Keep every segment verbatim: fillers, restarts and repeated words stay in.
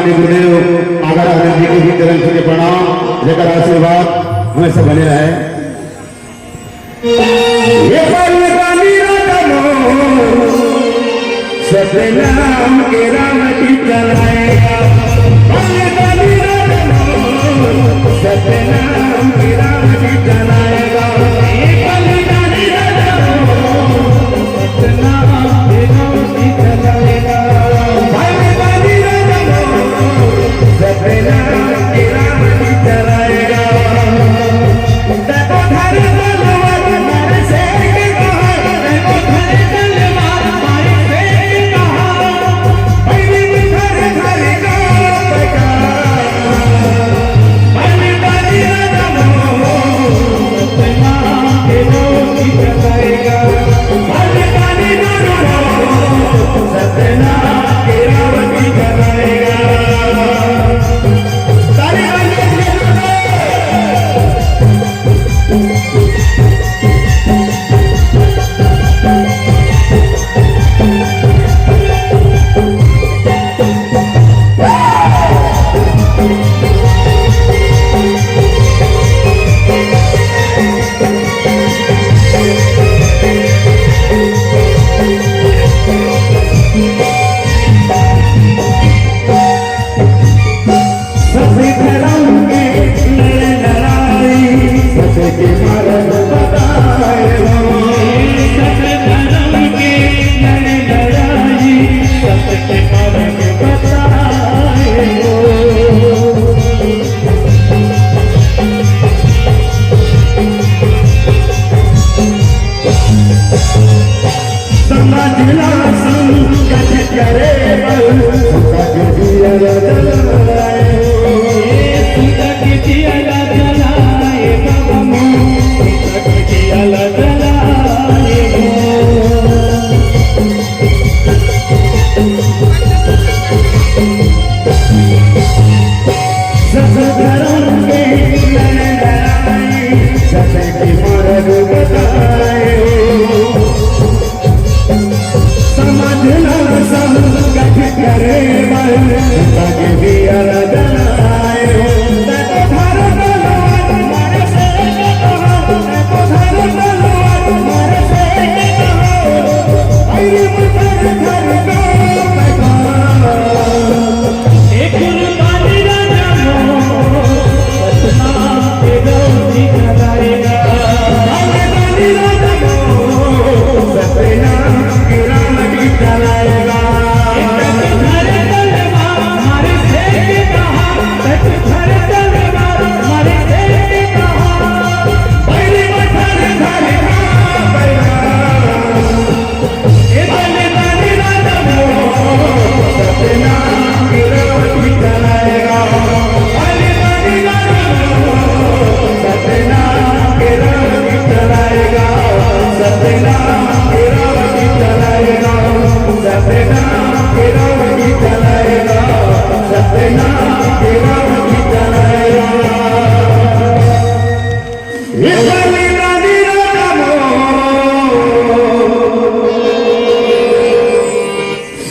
गुरुदेव आगर आनंद जी के भी चरण छू के प्रणाम, जेकर आशीर्वाद हमेशा बने रहे। ये बलिदानी राजा मोर, सतनाम के रावटी चलाएगा। बलिदानी राजा मोर, सतनाम के रावटी चलाएगा। ये बलिदानी राजा मोर, सतनाम के रावटी चलाएगा। बलिदानी राजा मोर, सतनाम के रावटी चलाएगा।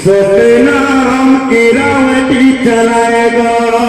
सतनाम के रावटी चलाएगा।